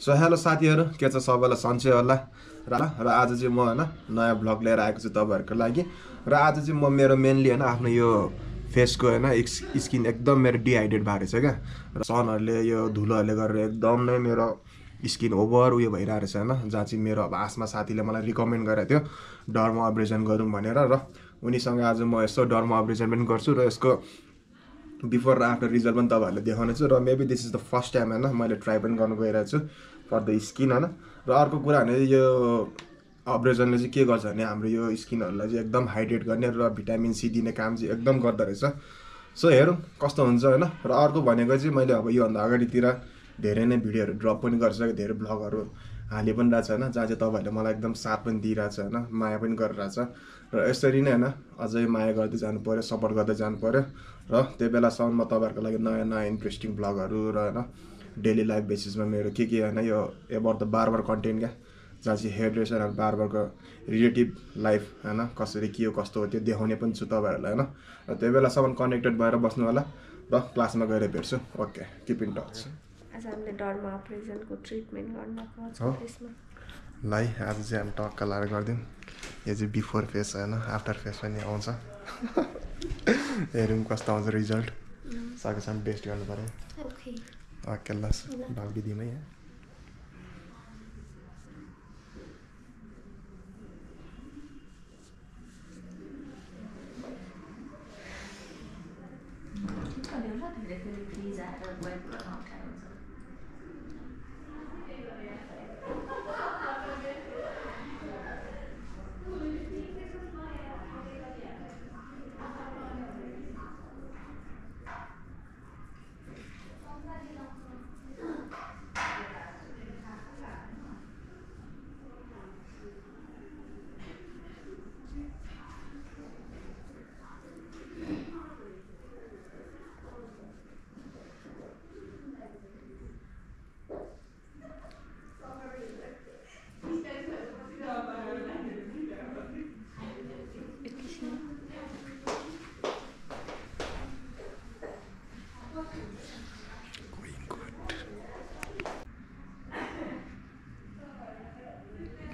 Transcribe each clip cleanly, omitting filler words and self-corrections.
So hello साथीहरू, के छ सबैलाई सन्चै होला र आज चाहिँ म हैन नयाँ भ्लग लिएर आएको छु तपाईहरुको लागि। र आज चाहिँ म मेरो मेनली हैन आफ्नो यो फेसको हैन स्किन एकदम मेरो डिहाइड्रेट भएको छ क्या। र सनहरुले यो धुलोहरुले गरेर एकदम नै मेरो स्किन ओभर उयो भइरहेको रहेछ हैन। जहाँ चाहिँ मेरो अब आसमा साथीले मलाई रिकमेन्ड गरेको थियो डर्मा अब्रेजन गरौँ भनेर। र उनीसँग आज म यसो डर्मा अब्रेजन पनि गर्छु र यसको बिफोर र आफ्टर रिजल्ट पनि तपाईहरुले देखाउने छु। र maybe this is the first time हैन मैले ट्राई पनि गर्नु गइरहेको छु फर द स्किन हैन। र अर्को कुरा भने यो अब्रेजनले चाहिँ के गर्छ भने हाम्रो यो स्किनहरुलाई चाहिँ एकदम हाइड्रेट गर्ने र भिटामिन सी दिने काम चाहिँ एकदम गर्दो रहेछ। सो हेरौँ कस्तो हुन्छ हैन। र अर्को भनेको चाहिँ मैले अब योभन्दा अगाडितिर धेरै नै भिडियोहरु ड्रप पनि गरिसकेँ, धेरै भ्लगहरु हाले पनि रहेछ हैन, जहाँ चाहिँ तपाईहरुले मलाई एकदम साथ पनि दिइरहेछ हैन, माया पनि गरिरहेछ। र यसरी नै हैन अझै माया गर्दै जानु पर्यो, सपोर्ट गर्दै जानु पर्यो। र त्यो बेलासम्म म तपाईहरुको लागि नयाँ नयाँ इन्ट्रेस्टिङ भ्लगहरु र हैन डेली लाइफ बेसिसमा मेरो के हैन यो एबाउट द बार्बर कन्टेन्ट क्या, जहाँ चाहिँ हेयर ड्रेसर र बार्बरको रिलेटिभ लाइफ हैन कसरी के हो कस्तो हो त्यो देखाउने पनि छु तपाईहरुलाई हैन। र त्यो बेलासम्म कनेक्टेड भएर बस्नु होला र क्लासमा गएर भेट्छु। Okay, keep in touch. आज हामीले डर्मा अप्रेजनको ट्रिटमेन्ट गर्नको छ फेसमा। ल है, आज चाहिँ हामी टक्क लाएर गरिदिउँ। यो चाहिँ बिफोर फेस हैन, आफ्टर फेस पनि आउँछ। हेरौँ कस्तो आउँछ रिजल्ट। सकेसम्म बेस्ट गर्नु पर्यो। ओके ओके ल भाग दिदिउँ है।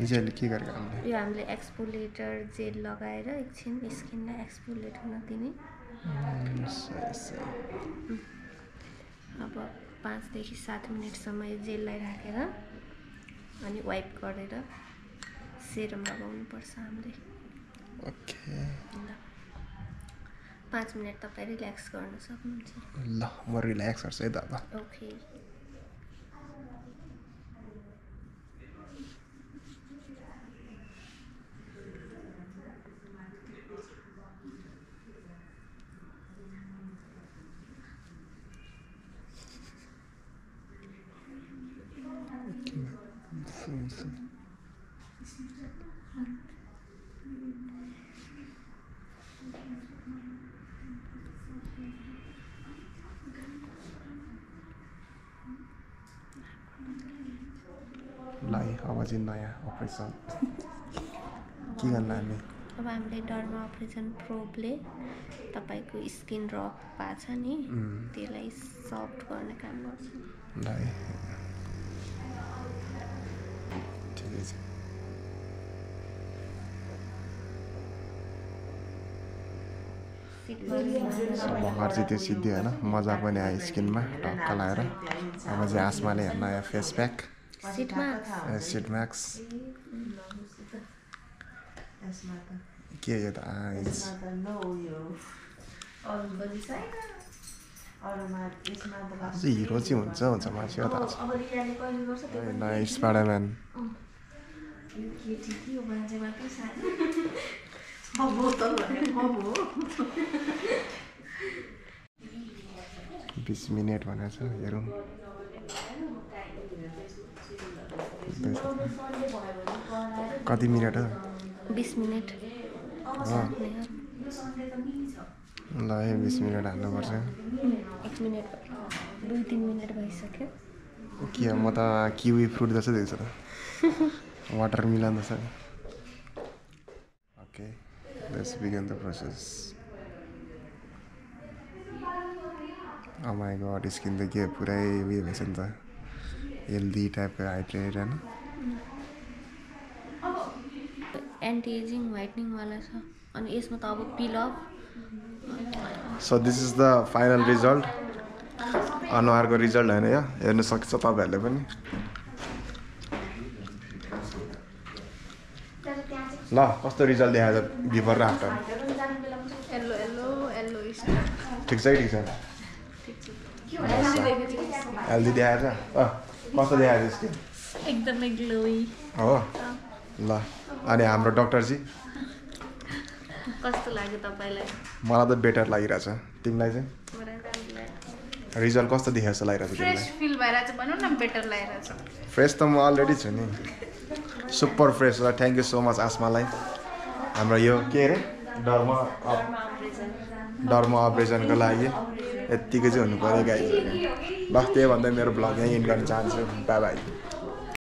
जेल के गरेको हामीले? यो हामीले एक्सफोलिएटर जेल लगाएर एकछिन स्किनलाई एक्सफोलिएट हुन दिने। अब 5 देखि 7 मिनेटसम्म यो जेललाई राखेर अनि वाइप गरेर सेरम लगाउनु पर्छ हामीले। ओके ल 5 मिनेट तपाईं रिल्याक्स गर्न सक्नुहुन्छ। ल म रिल्याक्स गर्छु है त अब। ओके ल अब चाहिँ नयाँ अपरेसन के गर्नु हामी? अब हामीले डर्मा अप्रेजन प्रोबले तपाईको स्किन रफ भएको छ नि त्यसलाई सफ्ट गर्ने काम गर्छ। ल ठिकै छ। भर्खर चाहिँ त्यो सिद्धि होइन मजा पनि आयो स्किनमा टक्क लगाएर। अब चाहिँ आसमाले नयाँ फेस प्याक सिट म्याक्स के यो त आइज हिरो चाहिँ हुन्छ मान्छे त नयाँ स्पाइडरम्यान। बिस मिनट भनेको छ, हेरौँ कति मिनट हो? 20 मिनट। ल 20 मिनट हाल्नुपर्छ। 1 मिनट 2-3 मिनट भइसक्यो। के म त किवी फ्रुट जस्तो देख्छ त, वाटर मिलन जस्तो। Okay let's begin the process. Oh my god, skin त के पुरै उयो भएछ नि त। हेल्दी टाइपको हाइड्रेट होइन एन्टी एजिङ व्हाइटनिङवाला छ अनि यसमा त अब peel off so this is the final result अनुहारको रिजल्ट होइन यो हेर्न सक्छ तपाईँहरूले पनि ल कस्तो रिजल्ट देखाएको छ बिफोर र आफ्टर येल्लो येल्लो येल्लो ठिक छ ठिक छ हेल्दी देखाएको छ कस्तो देखाएको छ स्किन एकदमै ग्लोई हो ल अनि हाम्रो डक्टरजी कस्तो लाग्यो तपाईँलाई मलाई त बेटर लागिरहेछ तिमीलाई चाहिँ रिजल्ट कस्तो देखाएको छ लागिरहेछ फ्रेस फिल भइरहेछ भनौँ न बेटर लागिरहेछ फ्रेस त म अलरेडी छु नि सुपर फ्रेस र थ्याङ्क यू सो मच आसमालाई हाम्रो यो के अरे डर्मा अपरेसनको लागि यत्तिकै चाहिँ हुनु पऱ्यो गाइज ल त्यही भन्दा मेरो भ्लग यहीँ इन्ड गर्न चाहन्छु बाई बाई